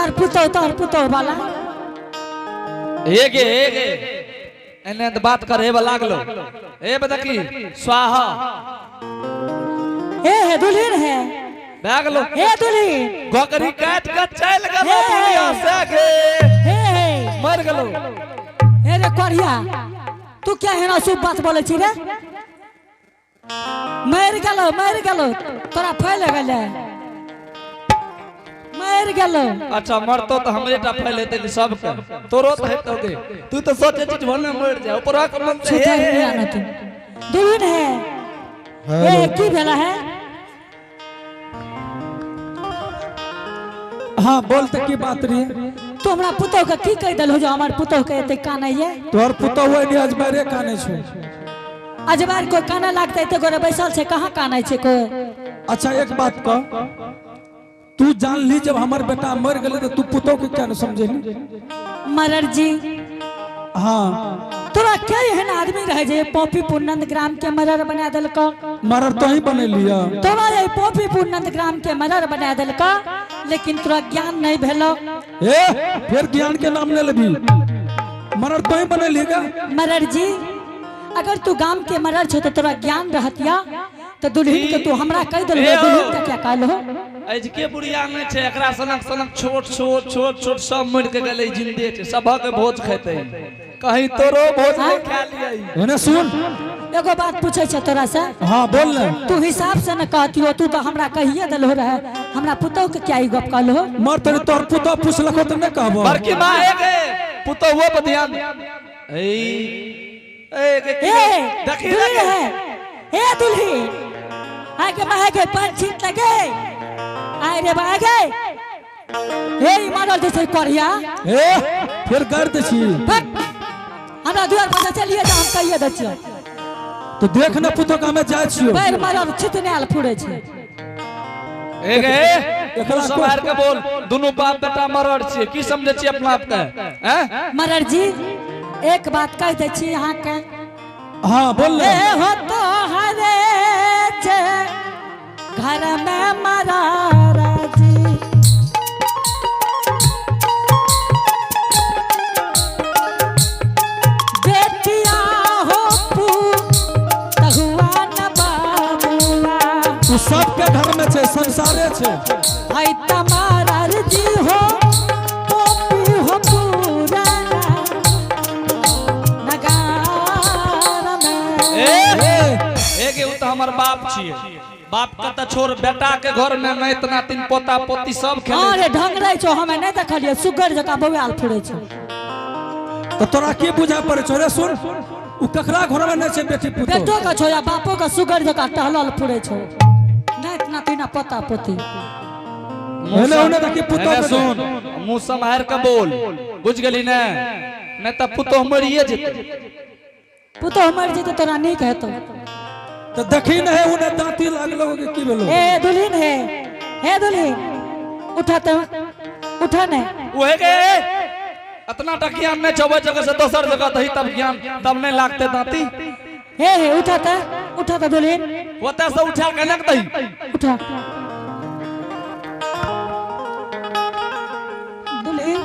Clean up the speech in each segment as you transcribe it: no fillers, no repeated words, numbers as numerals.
तोहर पुतोह, तोहर पुतोह वाला। हे गे, हे गे, एने तऽ बात करे वाला लागलो। हे बदकी स्वाहा। हे हे दुल्हन है। भए गेलो। हे दुल्हन। गोकरी काट के चलि गेलो हे। दुनिया से गे। हे हे। मर गेलो। हे रे कोरिया, तू क्या एना शुभ बात बोले छी रे? मरि गेलो, मरि गेलो, तोरा फैल गेलै, मरि गेलो। अच्छा मरतो तऽ हमरे टा फैल हेतै कि सबके? तोरो तऽ हेतौ गे। तू तऽ सोचै छी भने मरि जाय, ऊपरा के मन से छुछै हे, हे, नहि तू। दुल्हन है। हे, की भेला है? हाँ बोल तऽ की बात रही? तू हमरा पुतोह के की कहि देलहो जो हमर पुतोह के एते कानैये? तोहर पुतोह एने अजमेरे कानै छौ। अजमेर कोई काने लागतै? एते गोरे बैसल छै, कहाँ कानै छै कोई? अच्छा एक बात कह, तू जान ली जब हमर बेटा मर गेलै तऽ तू पुतोह के क्या नहीं समझेली? मरर जी। हाँ। तोरा के एहन आदमी रहे जे पोपीपुर नंदग्राम के मरर बना देलको? मरर तो ही बनेलिया। तोरा ये पोपीपुर नंदग्राम के मरर बना देलको, लेकिन तोरा ज्ञान नहीं भेलो। ए फिर ज्ञान के नाम ले लेबी। मरर तो ही बनेली का? मरर जी, अगर तू गाम के मरर छो तो तोरा ज्ञान रहतिया तो दुल्हन के तू हमरा कह देलहो, ए हो। दुल्हन के क्या कहलहो? अजके बुढ़िया नहि छै, एकरा सनक सनक छोट छोट छोट छोट सब मरि के गेलै, जिंदे छै, सबक भोज खेतै। कहीं तोरो भोज नहि खा लियै। एने सुन। एगो बात पूछे छै तोरा से। हाँ बोल ने। तू हिसाब से न कहतियो, तू तो हमरा कहिए देलहो रहे, हमरा पुतोह के क्या ई गप कहलहो? मर तोरी, तोहर पुतोह पुछलको तऽ नहि कहबो। बड़की माँ हे गे, पुतोहुओ पर ध्यान दे। ए ए गे, ए देखी दुल्हन लगे। है, ए दुल्हन आगे माहे के पान छीट लगे, आए रे बा गे। हे ई मारल जैसे करिया। ए फिर कर दे छी। फट हमरा दुआर पर से चलिए जा, हम कहिए दै छियो। तो देख न पुतोह के हमे जाइ छियो। पैर मारल छितने आल फुरे छै। ए गे, एकरा तू सब के बोल, दुनू बाप बेटा मरड़ छियै, की समझै छियै अपना आप के? हैं? मरर जी, एक बात कह दै छी अहाँ के। हाँ बोल ने। ए हो तो हरे छे घर में मरर जी। बेटिया हो पुतहुआ न बाबुआ। तू सबके घर में छे, संसारे छे। है तमारर जी हो पोपी हो पुराना नगार में। ए ए ए गे, उ तऽ हमर बाप छियै। बाप के तऽ छोड़, बेटा के घर में नहीं इतना तीन पोता पोती सब खेले। हाँ रे ढंग रहे छो, हमें नहीं देखलिए, सुगर जकाँ बौआल फिरे छो। तो तोरा की बुझा पड़े छो रे? सुन, उ ककरा घर में नहीं छे बेटी पुतोह? बेटो के छो या बापो के सुगर जकाँ टहलल फिरे छो, नहीं इतना तीना पोता पोती। एने ओने देखी पुतोह एने के। सुन, मुंह सम्हार के बोल, बुझ गेली ने? नहीं तऽ पुतोह मरिए जेतै। पुतोह मर जेतै तोरा नीक हेतौ। तो देखी नहीं उन्हें दांती लागलो कि की भेलो? ए दुल्हन है, हे दुल्हन उठा तो, उठा ने। उहे गे, इतना टा ज्ञान नहीं छौ, ओहि जगह से दोसर जगह दही तब ज्ञान, तब नहीं लागते दांती। हे हे उठा तो, उठा तो दुल्हन। ओतऽ से उठा के नक दही। उठा दुल्हन,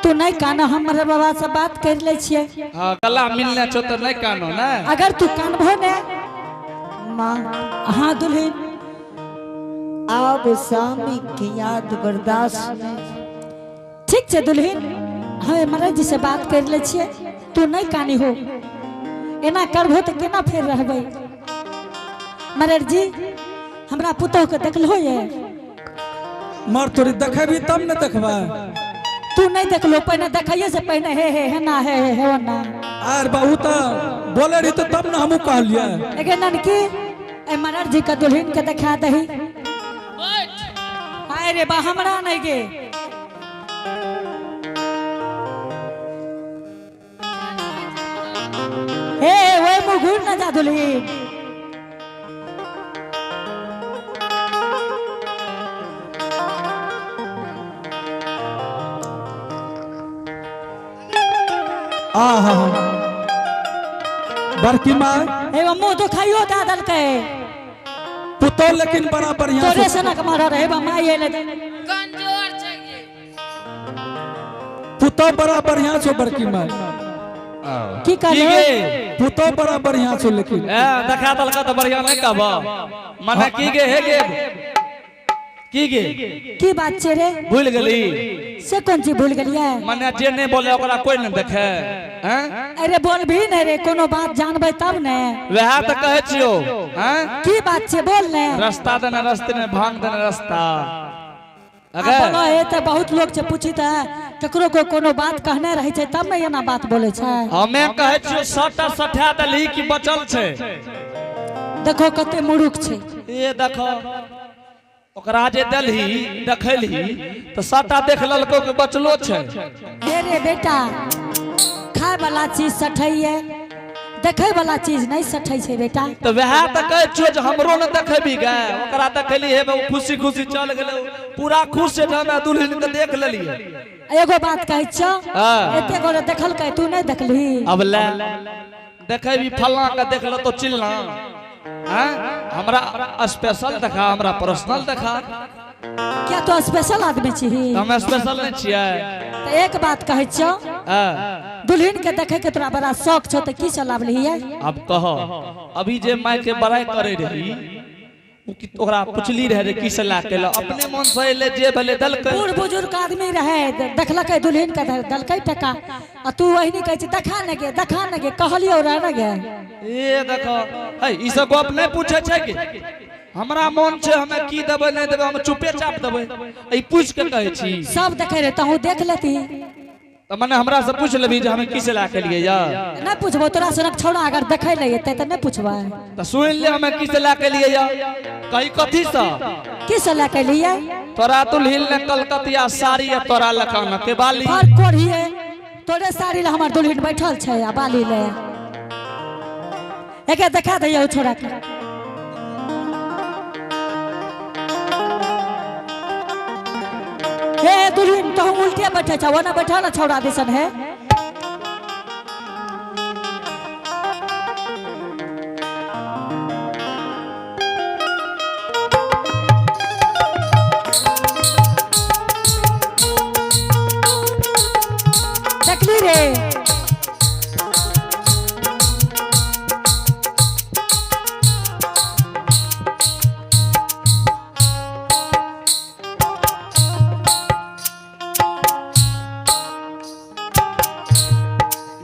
तू नहीं काना, हम बाबा से बात कर ले छियै। हाँ गला मिलने छौ तऽ नहीं कानो ने। अगर तू कानबहो ने। माँ। हाँ दुल्हन। अब स्वामी की याद बर्दाश्त नहीं। ठीक छै दुल्हन, हमें महाराज जी से बात कर ले छियै, तू नहीं कानी हो। एना करबहो तऽ केना फेर रहबै? महाराज जी, हमरा पुतोह के देखलहो ये? मर तोरी, देखेबी तब ने देखबै। तू नहीं देखलो, पहिने देखैये से पहिने हे हे हे ना हे हे हे ना। आर बाबू तऽ बोले रही तो तब ने हमहूँ कहलियै। एगे ननकी, ए महाराज जी के दुल्हन के देखा दही। आय रे बा, हमरा नहीं गे। हे ओए मुँह घूर न जा दुल्हन। आहा बड़की माँ। एगो मुँह दुखाइयो दे देलकै। पुतोह लेकिन बड़ा बढ़िया। तोरे सनक मारल रहे बा माई एले। कमजोर छै गे। पुतो बड़ा बढ़िया छो बड़की माय। की की कहले? गे? पुतो बड़ा बढ़िया छो लेकिन। ए देखा दलका तऽ बढ़िया नहीं कहब मने की गे हे गे की गे? की बात छै रे? भूल गेली? से कोन चीज भूल गेलियै? मने जे नहीं बोले ओकरा कोई नहीं देखे हैं? अरे बोल भी नहीं रे, कोनो बात जानबै तब ने। वएह तऽ कहै छियौ हैं? की बात छै बोल ने। रास्ता देने रास्ते ने भांग देने रास्ता। आ बोलो हे तऽ बहुत लोग छै पूछी तऽ ककरो को कोनो बात कहने रहै छै तब ने एना बात बोलै छै। हमे कहै छियौ 100टा सठा देलही कि बचल छै? देखो कते मुरुख छै। ए देखो ओकरा जे देलही देखलही तऽ 100टा देख लेलको कि बचलो छै। हे रे बेटा, खाय वाला चीज सठैये, देखे वाला चीज नहीं सठै छै बेटा। तऽ वएह तऽ कहै छियौ जे हमरो ने देखेबी गे, ओकरा देखली हेबे ओ खुशी खुशी चल गेलै, पूरा खुश छै जे हमे दुल्हन के देख लेलियै। एगो बात कहै छियौ, हाँ। एते गोरे देखलकै तू नहीं देखलही? अब ले देखेबी फल्लाँ के देख लेतो चिल्लाँ हैं, हमरा स्पेशल देखा, हमरा पर्सनल देखा। क्या तो स्पेशल आदमी छही? हम स्पेशल नहीं छियै। तऽ एक बात कहै छियौ, हाँ। दुल्हन के देखे के तोरा बड़ा शौक छौ तऽ की चलाब लिहियै? अब कह अभी जे माय के बड़ाई करे रही उ कि ओकरा पुछली रहे जे की से ला के ला, अपने मन से एले जे भेले देलकै। बूढ़ बुजुर्ग आदमी रहे देखलकै दुल्हन के देलकै टका, आ तू वही कहै छी देखा ने गे देखा ने गे, कहलियौ रहे ने गे। ए देखो है ई सब गप नहीं पूछे छै कि हमरा मन छै हमे की देबै नहीं देबै, हम चुपे चाप देबै, ई पूछ के कहै छी। सब देखे रहे तहूँ देख लेती। तऽ मने हमरा से पूछ लेबी जे हमे की से ला के लिए या? नहीं पूछबो तोरा सनक छौड़ा अगर देखे ले एतै तऽ नहीं पूछबै। तऽ सुन ले हमे की से ला के लिए या, कही कथी से? की से ला के लिए? तोरा दुल्हिन ने कलकतिया साड़ी आ तोरा लकाना के बाली। और कोढ़िए तोरे साड़ी ले हमर दुल्हिन बैठल छै आ बाली ले। एके देखा दैया ओ छोड़ा के। हे दुल्हिन तो हम उल्टे बैठे छौ, ओना बैठल ना छौड़ा दिसन है। देखली रे?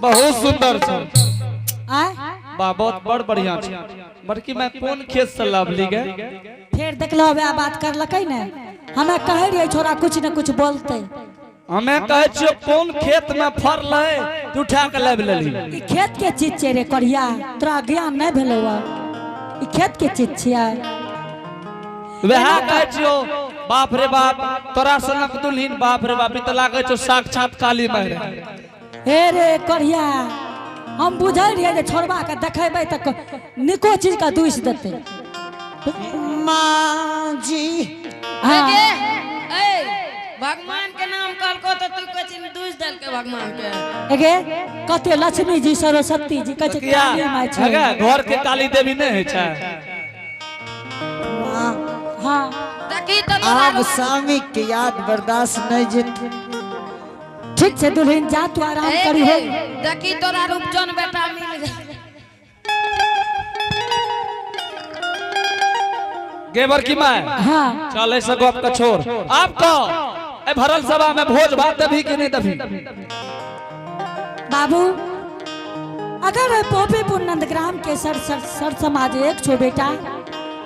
बहुत सुंदर छै। आय? बा बहुत बड़ बढ़िया छै। बड़की मैं कोन खेत से लाभली गे? फेर देखलो वएह बात करलकै ने, हमे कहै रहियै छोरा कुछ न कुछ बोलते। हमे कहै छियौ कोन खेत में फरलै तू उठा के लाबि लेली। ई खेत के चीज छै रे करिया, तोरा ज्ञान नहीं भेलौ। ई खेत के चीज छियै। वएह कहै छियौ बाप रे बाप तोरा सनक दुल्हिन, बाप रे बाप ई तऽ लागै छौ साक्षात काली माय रहे। हे रे करिया, हम बुझै रहियै जे छोड़बा के देखेबै तऽ निको चीज के दूसि देतै। माँ जी। हाँ। ए भगवान के नाम कहलको तऽ तू कहै छी दूसि देलकै भगवान के। एगे कते लक्ष्मी जी सरस्वती जी कहै छै काली माय छै। हगे घर के काली देवी नहीं होइ छै। हाँ। देखी तऽ आब स्वामी के याद बर्दाश्त नहीं जित। ठीक छै दुल्हिन, जा तू आराम करी हो। देखी तोरा रूपचन बेटा मिल गेल। गे बड़की माय। हाँ। चल ऐसा गप का छोड़, आप कहो ए भरल सभा में भोज भात देबी कि नहीं देबी? बाबू अगर पोपीपुर नंदग्राम के सर सर सर समाज एक छो बेटा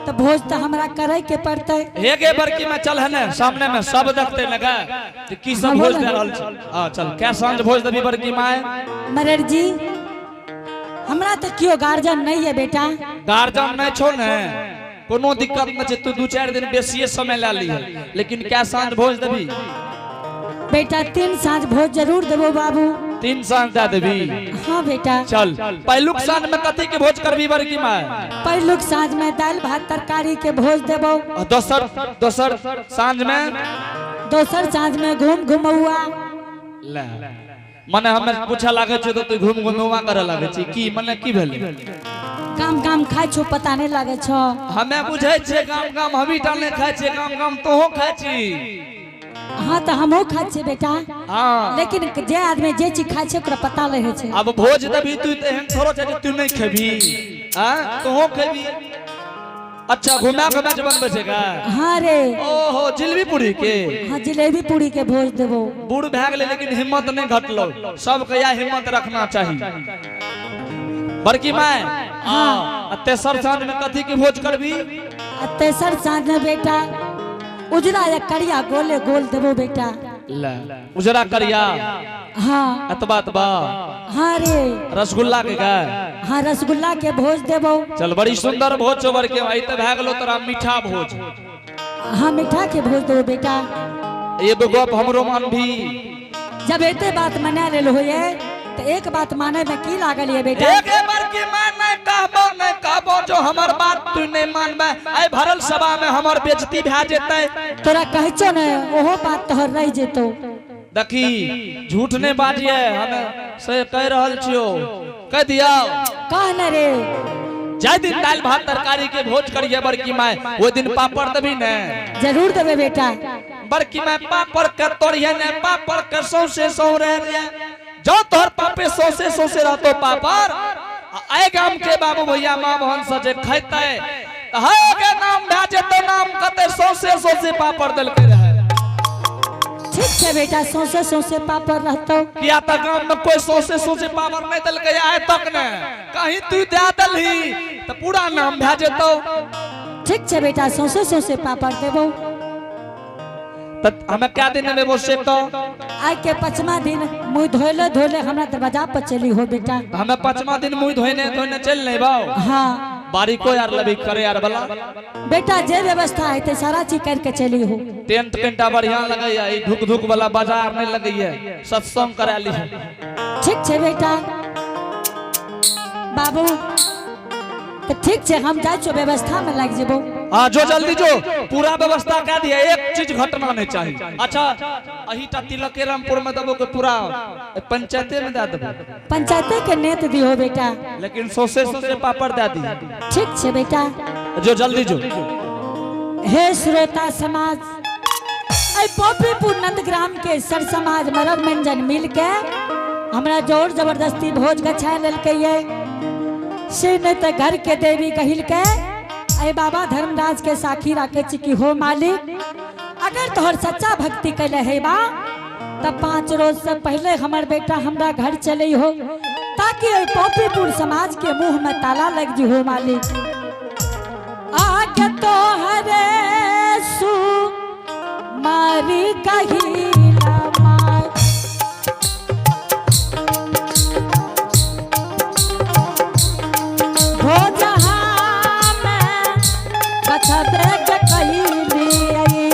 तो भोज तो हमरा करे के पड़ते। हे गे बड़की में चल है ने सामने में सब देखते न गे जे की सब भोज दे रहल छै। हां चल कै सांझ भोज देबी बड़की माय? मरर जी हमरा तो कियो गार्जियन नहीं है बेटा। गार्जियन नहीं छो ने कोनो दिक्कत न छै, तू 2-4 दिन बेसिए समय ला ली, लेकिन कै सांझ भोज देबी? बेटा 3 सांझ भोज जरूर देबो बाबू। 3 सांझ दे देबी? हाँ बेटा। चल पहलुक सांझ में कथी के भोज करबी बड़की माय? पहलुक सांझ में दाल भात तरकारी के भोज देबो। और दोसर सांझ में? दोसर सांझ में घूम घुमौआ। ले मने हमें पूछा लागे छो तो तू घूम घुमौआ करे लागे छी की मने की भेलै? गाम गाम खाय छो पता नहीं लागे छो। हमें बुझै छे गाम गाम हमी टा नहीं खाय छे, गाम गाम तोहो खाय छी। हाँ तो हमहू खाइ छियै बेटा। हाँ। लेकिन जे आदमी जे चीज खाइ छै ओकरा पता रहै छै। अब भोज देबी तू तऽ एहन थोड़ो छै जे तू नहि खेबी। हाँ, तोहो खेबी। अच्छा, घुमा घुमा के बनबै छै का? हाँ रे। ओहो, जिलेबी पूरी के? हाँ, जिलेबी पूरी के भोज देबो। बूढ़ भए गेलै लेकिन हिम्मत नहीं घटलो। सबके यह हिम्मत रखना चाहिए। बड़की माय, हाँ, आ तेसर साँझ में कथी के भोज करबी? आ तेसर साँझ में बेटा उजरा या करिया गोले गोल देबो बेटा। ले, उजरा करिया? हाँ। एतबा एतबा? हाँ रे। रसगुल्ला के का? हाँ, रसगुल्ला के भोज देबो। चल, बड़ी सुंदर भोज छौ बड़के माय। ई तऽ भए गेलो तोरा मीठा भोज। हाँ, मीठा के भोज देबो बेटा। एगो गप हमरो मानभी? जब एते बात मना लेल होइए तो एक बात माने में की लागल ये बेटा? एक बार की मैं नहीं कहबो, नहीं कहबो, जो हमर बात तू नहीं मानबे, आई भरल सभा में हमर बेइज्जती भए जेतै। तोरा कहै छौ ने, ओहो बात तोहर रहि जेतौ। देखी, झूठ नहीं बाजिए, हमें से कह रहल छियो, कह दिया। कह न रे। जाय दिन दालि भात तरकारी के भोज करिए बड़की माय, ओहि दिन पापड़ देबी ने? जरूर देबे बेटा। बड़की माय, पापड़ के तोड़िए ने, पापड़ के सौंसे सौरे रे जो तोहर पापे सौंसे सौंसे रहतो पापड़। आ आइ गाम के बाबू भैया माँ बहन सब जे खेतै तऽ है के नाम भए जेतौ, नाम कते सौंसे सौंसे पापड़ देलकै रहे। ठीक छै बेटा, सौंसे सौंसे पापड़ रहतौ। किया तऽ गाम में कोई सौंसे सौंसे पापड़ नहीं देलकै आइ तक ने, कहीं तू दे देलही तऽ पूरा नाम भए जेतौ। ठीक छै बेटा, सौंसे सौंसे पापड़ देबो। तऽ हमे क्या दिन लेबो से तो? आइ के पचमा दिन मुँह धोले धोले हमरा दरवाजा पर चली हो बेटा। हमे पांचवा दिन मुंह धोने धोने चल नहीं बाओ? हाँ। बारीको यार लबी करे यार वाला। बेटा, जे व्यवस्था हेतै सारा चीज करके चली हो। टेंट टेंटा बढ़िया लगैया, ई धुक धुक वाला बाजार नहीं लगैया, सत्संग करा ली। ठीक छै बेटा। बाबू, तो ठीक छै, हम जाइ छियो, व्यवस्था में लागि जेबो। हाँ, जो जल्दी जो, पूरा व्यवस्था कर दिया, एक चीज घटना नहीं चाहिए। अच्छा, अही टा तिलके रामपुर में देबो के पूरा पंचायते में दे देबो? पंचायते के नेत दिहो बेटा। लेकिन सौसे सौसे पापड़ दे दी। ठीक छै बेटा। जो जल्दी जो। हे श्रोता समाज, ऐ पोपीपुर नंदग्राम के सर समाज मरद मंजन मिल के हमरा जोर जबरदस्ती भोज गछा लेलकै ये से नहीं तो घर के देवी कहिल के ऐ बाबा धर्मराज के साखी राखे छी कि हो मालिक, अगर तोहर सच्चा भक्ति कैले हे बा तब 5 रोज से पहले हमर बेटा हमरा घर चले हो, ताकि ऐ पोपीपुर समाज के मुंह में ताला लग जी हो मालिक। आगे तो हरे सु मारी कहिला माय। हो जहाँ में बछबे के कहिली आई।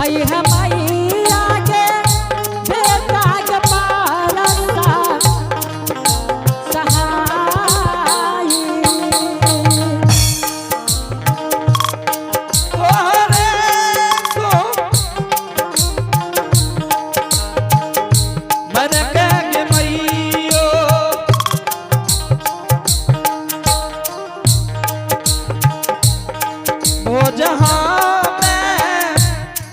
हई हम आगे बेटा के पारसा सहाई। तोहरे सो मन के गे मैयो, भोज में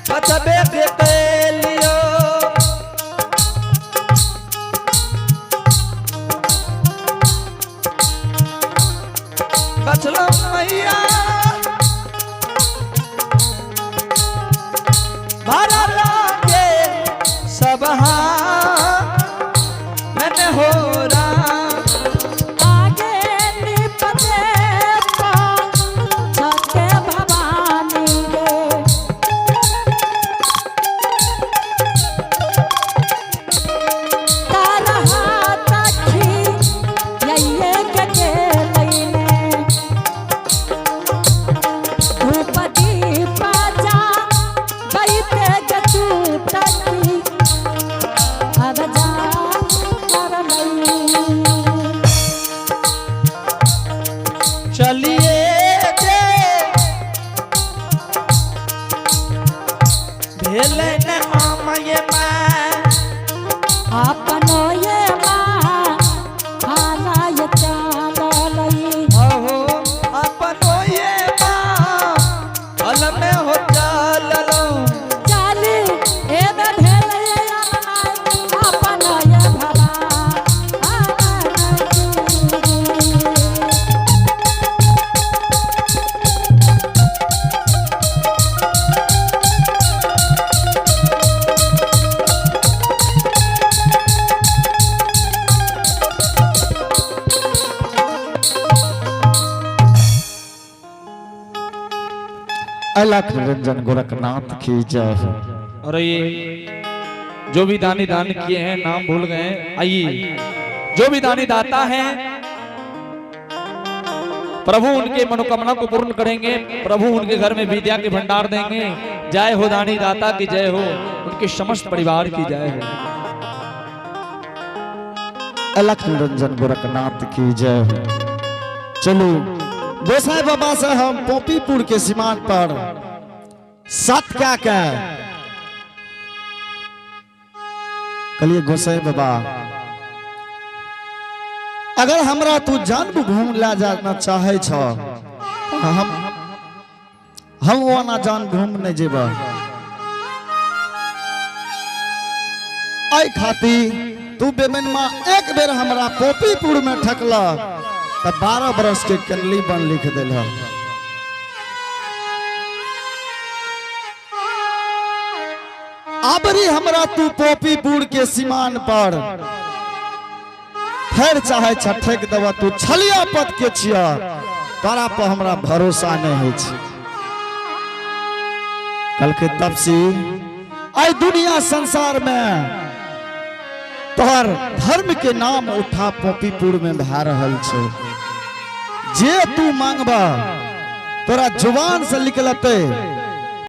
बचबे के कैलियो। बचलो मैया भरल के सब मैंने हो राम। आगे निपते छके भवानी गे। तारहा तखी यये के लैने। धूप दीप जा बैते जतू तकी अब जा करलई। चलिए जे भेल न हम ये माँ। अपनो ये माँ हालाय चाललई। अहो, अपनो ये अलख निरंजन गोरखनाथ की जय हो। और ये जो भी दानी दान किए हैं, नाम भूल गए, आइए जो भी दानी दाता हैं, प्रभु उनके मनोकामना को पूर्ण करेंगे। प्रभु उनके घर में विद्या के भंडार देंगे। जय हो दानी दाता की जय हो, उनके समस्त परिवार की जय हो। अलख निरंजन गोरखनाथ की जय हो। चलू गोसाई बाबा से हम पोपीपुर के सीमान पर सत क्या के कहलिए, गोसाई बाबा, अगर हमरा तू जन्म भूमि ला जाना चाहे छ, हम ओना जन्म भूमि नहीं जेब। एहि खातिर तू बेमनमा एक बेर हमरा पोपीपुर में ठकल त 12 बरस के कनली बन लिख दिल। अबरी हमरा तू पोपीपुर के सीमान पर फेर चाहे छ ठेक देब। तू छलिया पद के छिया, तोरा पर हमरा भरोसा नहीं होइ छै। कल के तपसी, आई दुनिया संसार में तोहर धर्म के नाम उठा पोपीपुर में भए रहल छै। जे तू मांगबा, तोरा जुबान से निकलते।